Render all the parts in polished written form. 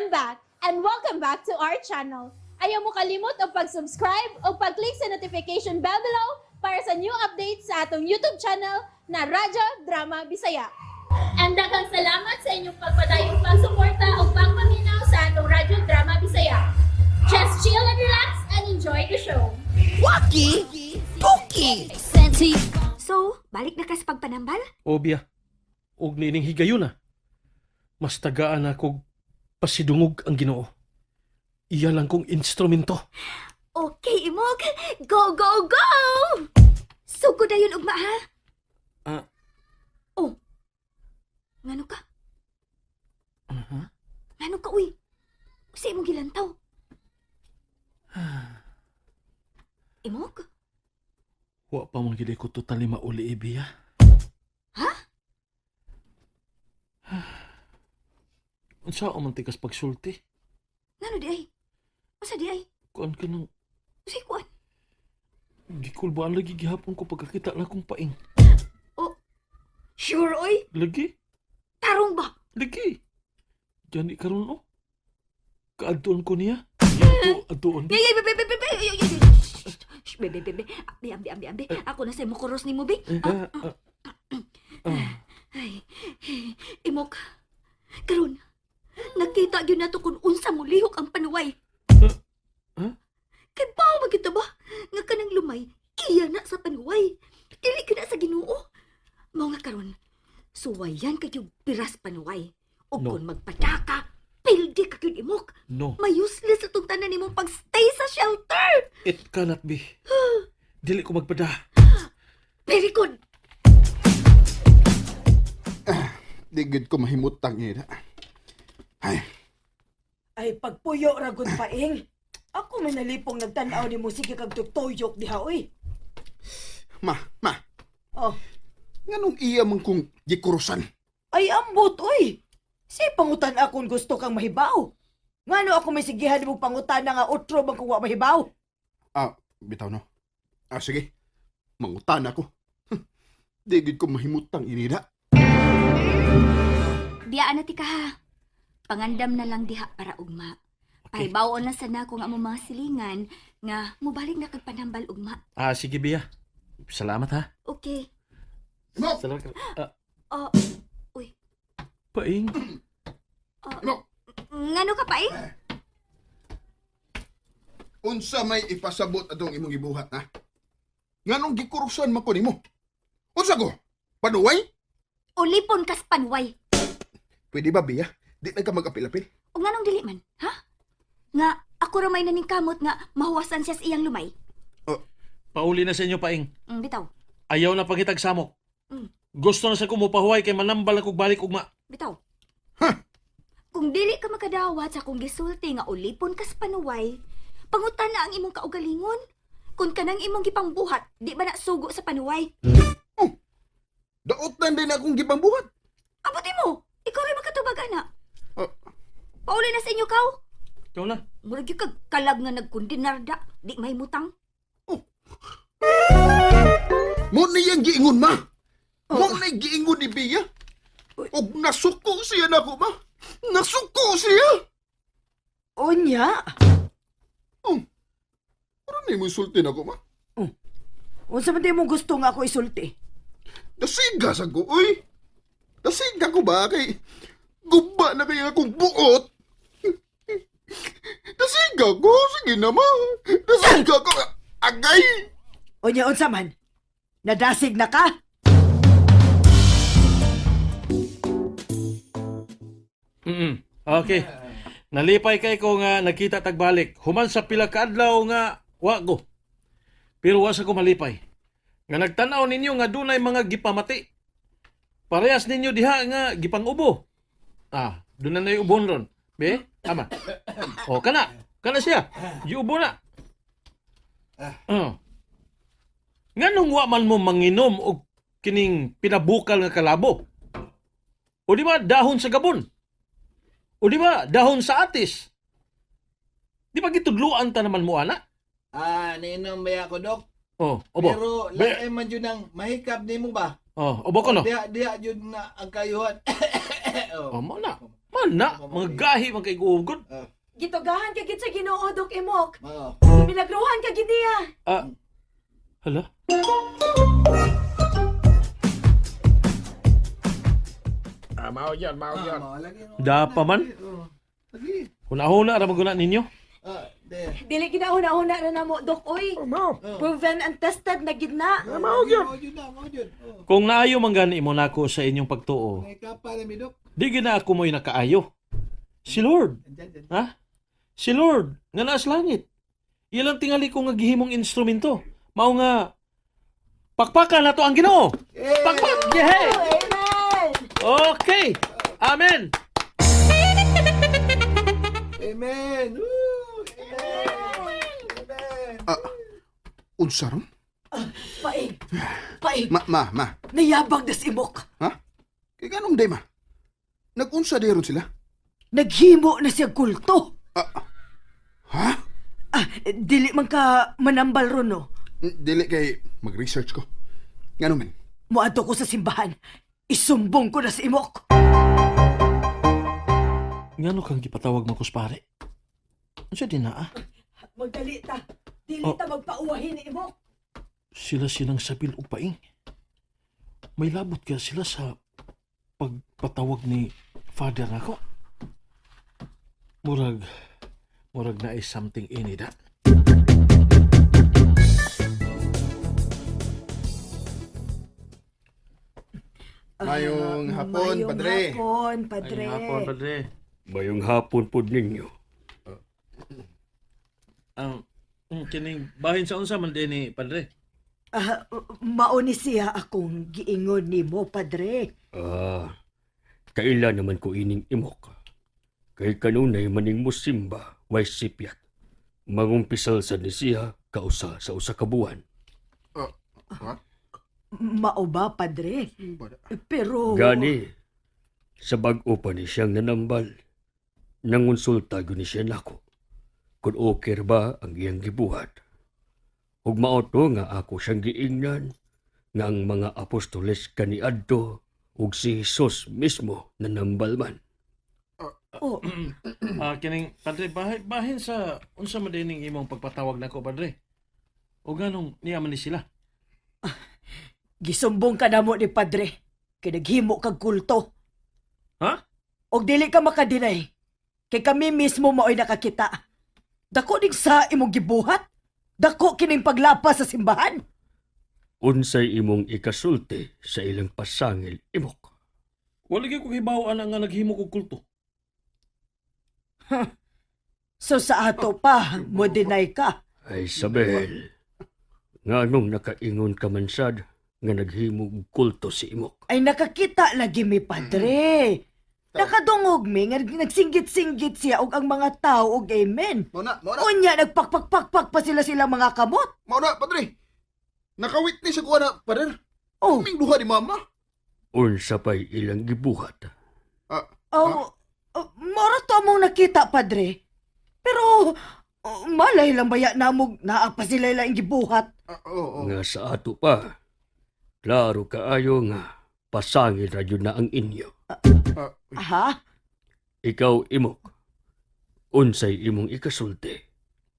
I'm back and welcome back to our channel. Ayaw mo kalimot og pag-subscribe o pag-click sa notification bell below para sa new updates sa atong YouTube channel na Radyo Drama Bisaya. And daghang salamat sa inyong pagpadayong pagsuporta o pagpaminaw sa atong Radyo Drama Bisaya. Just chill and relax and enjoy the show. Waki! Tuki! So, balik na ka sa pagpanambal? Obya, og niining higayon na. Mas tagaan ako pasidungog ang Ginoo. Iya lang kong instrumento. Okay, Imog. Go, go, go! Suko dayon ugma, ha? Ah. Oh. Ngano ka? Uh-huh. Ngano ka, uy? Usa imong gilantaw? Imog? Wa pa man gid ko totally mauli, Ibiya. Ha? Unsa man tikas pagsulti? Ngano di ay? Usa di ay? Kuan ka nang Usay kuan? gikulbaan lagi gihapon ko pagkakita na kong paing. Sure, oy. Lagi, Tarong ba? lagi. Gani karon oh. Kaadtuon ko niya. Adto, adtuon. Yay, yay, be, be, be, be, yay, yay, yay. Shh, shh, be, be, be, be. Ambi, ambi, ambi, ambi. Ako na sa mo kuros ni mo, be. Eh, ah, ah, ah. Ay, imok. Karon, nakita gyud nato kung unsa mo lihok ang panuway. Huh? Kay bao man gyud ta ba nga kanang lumay iya na sa panuway. Dili gyud na sa Ginoo. Mao nga karon, suwayan kay piras panuway. Ug No. kung magpadaka, pildi ka gyud imok. No, May-useless atong tanan nimong pagstay sa shelter. it cannot be. Dili ko magpada. Very good. Di gid ko mahimutang ina. Ay, Ay, pagpuyo ragod paing. Ako may nalipong nagtanaw ni mo sige kag tuyok diha oy. Ma, ma. Oh, Nganong iya man kong gikurusan? ay ambot oy. Si pangutan akon gusto kang mahibaw. Ngano ako may sigihan mo pangutan nga otro man kung wa mahibaw. Ah, bitaw no. Ah, sige. Mangutan ako. Di gid ko mahimutang inida. Biyaan na ti ka ha. Pangandam na lang diha para ugma. Okay. Pahibaon lang sana kung among mga silingan nga mobalik na kag panambal ugma. Ah, sige Bia. Salamat ha. Okay. Imok! Salamat. Ah, Oh, paing. Imok! ngano ka pa eh? Unsa may ipasabot atong imong gibuhat ha? Nganong gikurusan man ko nimo? Unsa ko? Panuway? Ulipon kas panway. Pwede ba, Bia? Di na ka mag-apil-apil. O nganong dili man, ha? Nga ako ra may naningkamot nga mahuwasan siya sa iyang lumay. Pauli na sa inyo, paing. Bitaw. Ayaw na pangitag samok. Gusto na sa kumupahuway kay manambal akong balik ugma. Bitaw. Huh? Kung dili ka makadawat sa akong gisulti nga ulipon kas panuway, pangutan na ang imong kaugalingon. Kung kanang imong gipangbuhat, di ba na sugo sa panuway? Daot na din akong gipambuhat. Abuti mo! Ikaw rin makatubag, ana. Ah. Pauli na sa inyo, kaw. Ikaw na. Murag yung kag kalag nga nagkundinarda. Di may mutang. Mo na yang giingon, ma. Mo na giingon ni Bia. Og nasuko siya nako, ma. Nasuko siya. Unya. Ano na imong sulti nako, ma? Unsa man di mo gusto nga ako isulti? Dasiga sa ko, uy. Dasiga ko ba kay guba na kaya akong buot. Dasiga ko, sige na ma. Dasiga ko, agay. Unya unsa man? Nadasig na ka? Okay. Nalipay kay ko nga nagkita tagbalik. Human sa pila ka adlaw nga wa go. Pero wa sa ko malipay. Nga nagtan-aw ninyo nga dunay mga gipamati. Parehas ninyo diha nga gipangubo. Ah, doon na na'y ubon ron. Be, tama. O, kana. Kana siya. Giubo na. Oh. Nganong wa man mo manginom og kining pinabukal nga kalabo? O di ba dahon sa gabon? O di ba dahon sa atis? Di ba gitudluan ta naman mo ana? Ah, niinom ba ako, Dok? Oh, obo. Pero Be- lain man yun ang mahikap nimo ba? Oh, obo ko no. Diha, diha yun na ang kayuhan. Oh, Oh. mo na. Mo Kana, mga gahi man kay ugod. Gitugahan ka gid sa Ginoo, Dok Imok. Mao. Milagruhan ka gid niya. Ah, hala? Ah, mao yan, mao yan. Mao lagi. Oh. Dapa man. Oh. Lagi. Huna-huna ra maguna ninyo. Ah, de. Dili ginauna-una na namo, Dok oy. Oh, mao. Proven and tested na gid na. Ah, mao yun. Mao jud na, mao jud. Oh. Kung naayo man gani mo nako sa inyong pagtuo, May kapa na mi, Dok. di gina ako mo'y nakaayo. Si Lord, Andyan, andyan. ha? Si Lord, nga naas langit. Ilang tingali ko nga gihimong instrumento. Mao nga, pakpakan na to ang Ginoo. Pakpak! Yehey! Amen. Okay! Amen! Amen. Woo! Amen. Amen. Ah, unsa ron? Paing. Paing. Ma, ma, ma. Nayabag na si Imok. Ha? Kay ganong day, ma? Nag-unsa day ron sila? Naghimo na siya kulto. Ah, ha? Ah, dili man ka manambal ron, no. Dili kay mag-research ko. Ngano man? Muadto ko sa simbahan. Isumbong ko na si Imok. Ngano kang gipatawag mo pare? Unsa din na ah? Magdali ta. Dili Oh. ta magpauwahin ni Imok. Sila silang sabil og paing. May labot kaya sila sa pagpatawag ni father nako. Murag, murag na is something in it, ah. Mayong hapon, Mayong padre. hapon, padre. Ay, hapon, padre. Mayong hapon pod ninyo. Ang kining bahin sa unsa man din ni padre. Ah, mao ni siya akong giingon nimo, padre. Ah, kaila naman ko ining imok. Kay kanunay maning musimba, way sipyat. Mangumpisal sa ni siya, kausa sa usa ka buwan. Ah, ha? Mao ba, padre? Bada. Pero Gani, sa bag-o pa ni siyang nanambal. Nangonsulta gyud ni siya nako. Kung okay ba ang iyang gibuhat. Ug mao to nga ako siyang giingnan nga ang mga apostoles kaniadto ug si Jesus mismo nanambal man. Oh, Ah, kining padre bahin, bahin sa unsa man din ning imong pagpatawag nako padre. O ganong niya man ni sila. Gisumbong ka namo ni padre. Kay naghimo kag kulto. Ha? Og dili ka makadinay. Kay kami mismo mao'y nakakita. Dako ning sa imong gibuhat. Dako kining paglapas sa simbahan. Unsay imong ikasulti sa ilang pasangil imok. Wala gyud ko hibaw ana nga naghimo kog kulto. So sa ato pa, mo deny ka. Ay Sabel, nganong nakaingon ka man sad nga naghimo og kulto si imok. Ay nakakita lagi mi padre. Nakadungog mi nga nagsinggit-singgit siya og ang mga tao og amen. Mao na, mao na. Unya nagpakpakpakpak pa sila silang mga kamot. Mao na, padre. Nakawitness ako ana, padre. Oh, Kaming duha ni mama. Unsa pa'y ilang gibuhat. Ah, oh, oh, mora to among nakita padre. Pero oh, malay lang baya namog naa pa sila ilang gibuhat. ah, oo, oo. Nga sa ato pa, klaro kaayo nga pasangil ra gyud na ang inyo. Ah, uy. Ha? Ikaw imok, unsay imong ikasulti.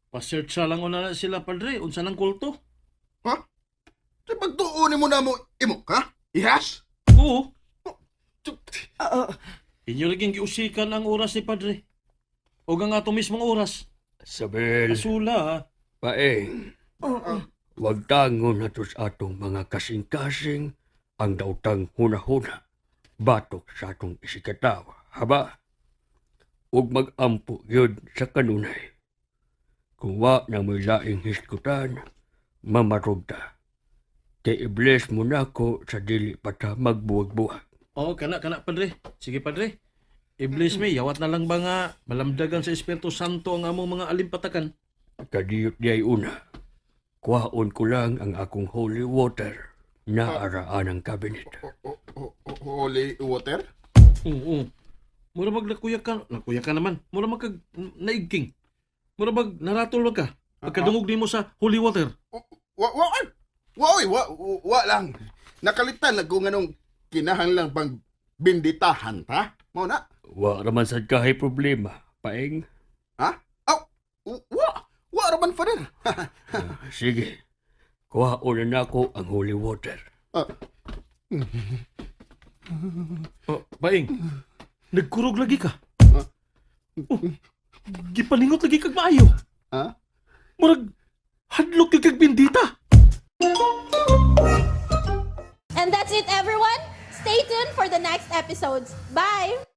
Pa-search sa lang una na sila padre unsa nang kulto. Ha? Sa pagtuon mo na mo, imok, ha? Ihas? Oo. Ah, ah, Inyo laging giusikan ang oras ni padre. O ang ato mismong oras. Sabel, Asula ha. paeng, oh, oh. wag tangon nato sa atong mga kasing-kasing ang daotang huna-huna batok sa atong isikatawa, haba? Ug mag-ampo yun sa kanunay. Kung wa na mo'y laing hisgutan, mamarog ta. Kay i-bless mo nako sa dili pa ta magbuwag-buwag. Oo, kana kana padre. Sige padre. I-bless me, yawat na lang ba nga malamdagan sa Espiritu Santo ang among mga alimpatakan. Kadiyot di ay una. Kuhaon ko lang ang akong holy water na araan ang cabinet. Holy water? Oo. Mura mag nakuya ka, nakuya ka naman. Mura mag kag naigking. Mura mag naratulog ka. Pagkadungog nimo sa holy water. Wa, wa, ay! Wa, oy, wa, wa lang. Nakalitan lang kung anong kinahanglan pang binditahan, ha? Mao na. Wa raman sad kahay problema, Paeng. Ha? Aw, wa. Wa ra man, Father. Sige. Kuha na nako ang holy water. Ah, Oh, Paeng, nagkurog lagi ka. Oh, gipaningot lagi kag maayo. Ha? Murag, hadlok gyud kag bindita. And that's it, everyone. Stay tuned for the next episodes. Bye!